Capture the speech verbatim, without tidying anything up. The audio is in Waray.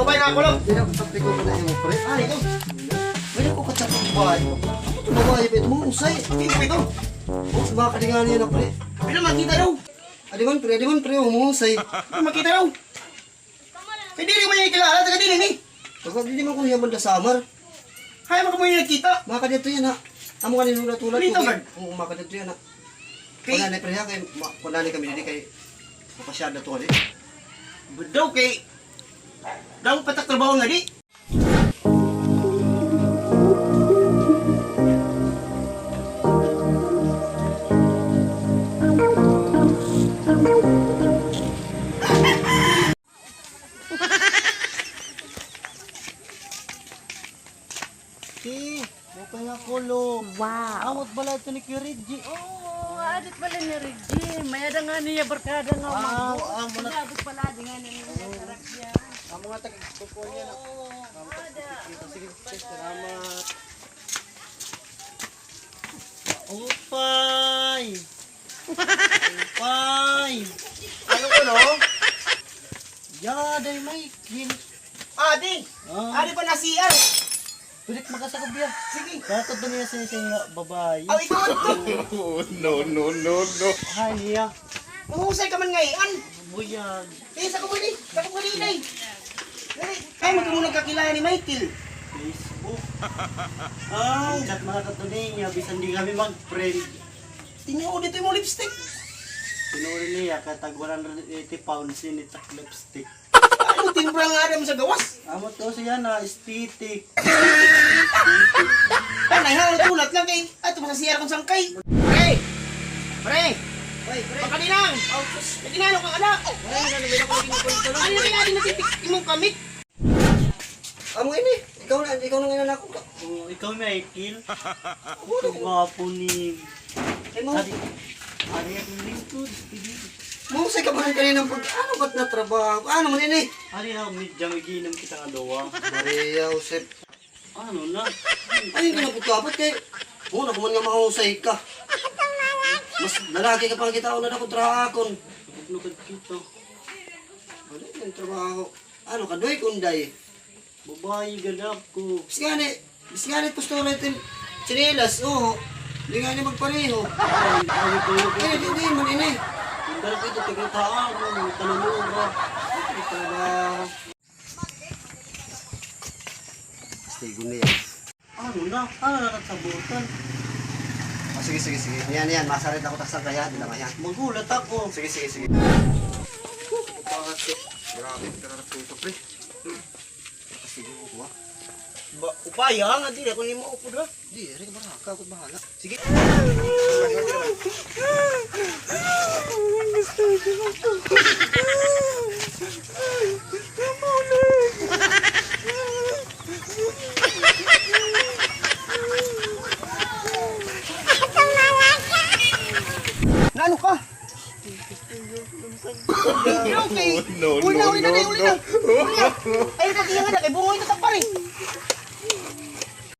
Upay nga ako, Log. Diri ko, sakti ko pa na imo, pre. Ano ito? Diri ko ka-chat sa babae. Ano ito, babae ba ito? Mga usay. Ito, ito. O, makadi ngani yana, pre. Pila man kita daw? Adi man, pre, adi man, pre, o, mga usay. Pila man kita daw? Kay diri man niya kilala, taga diri ni. Taga diri man ko niya banda Samar. Hain man kamo nagkita? Makadto yana. Amo nga ninulat-ulat ko. Dito, kay, Bert? Oo, makadto yana. Kay kuan na, pre, ha, kay ma-, kuan na kami diri kay mapasyada to, di. Daw kay, daw patak trabaho nga, di. Ki, okay nga kulog. Wow. Amo it balay ito ni Kuya Reggie. Oo, adi it balay ni Reggie. May-ada ngani iya barkada nga, ah, amo na. Amo it balay ngani niya, sarap niya. Amo nga taga-California na. Oo, ada. Sige, sige, salamat. Upay. Upay. Ano ko, no? Yaday, Michael. Adi. Ah. Adi pa na C R. Pwede makasakob ya. Sige. Kato doon niya sa, sa babae. Aw, ikaw to. No, no, no, no. Ay, niya. Mahusay ka man ngay-an. Buyag. Eh, sakob ko ni. Sakob ko ni, Inay. Dali. Kay mo ito mo nagkakilala ni Michael? Facebook. Ay, chat mga kato niya. Bisan di kami mag-friend. Tinuod ito imo lipstick. Tinuod niya, kay tag one hundred eighty pounds ini tak lipstick. Ano timpla nga adam sa gawas? Amo to siya na aesthetic. Anay, ha, tulat lang kay, ato sa C R kung sangkay. Pre! Pre! Oy, pre! Pagkadinang! Oh, sus! Naginano kang anak? Ay, ano, may ako naging kulit ka lang. Ano na kaya din natitik imong kamit? Amo ini, ikaw na, ikaw na ngay-an ako. Oh, ikaw, Michael. Ito gwapo ni. Kay mo. Adi, adi akong lingkod. Mahusay ka pa rin kanina pag, ano ba't na trabaho? Ano man ini? Adi na, medyo mag-iinom kita nga duwa. Maria, Josep. Ano na? Ay, hindi na pagkapat kay, muna ko man nga mahusay ka. Mas lalaki ka pa kita, una na ko trahakon. Nagkita. Ano yung trabaho? Ano ka, Doy, kunday? Babae, gadap ko. Bis nga ni, bis nga ni, gusto na itin tsinelas, oo. Di nga ni magpareho. Ay, ay, di, di, man ini. Ang darap ito, tigritahan ko, mga tanong mo ba? Ito, trabaho. Basta igon na yan. Ano na? Ano na nagsabutan? Ah, sige, sige, sige. Ayan, ayan. Masarit ako taksang kaya. Di na kaya. Magulat ako. Sige, sige, sige. Bakit? Grabe, pero nagtuto, pre. Sige, kuha. Ba, upaya nga, diri ako nimo upod, ha? Di, ere ka baraka, ako bahala. Sige. Naano ka? Okay. No, no, no, no, no. Uli na, uli na, uli na. Uli na. Ay, nag-iingat na kay bungoy na sa pare.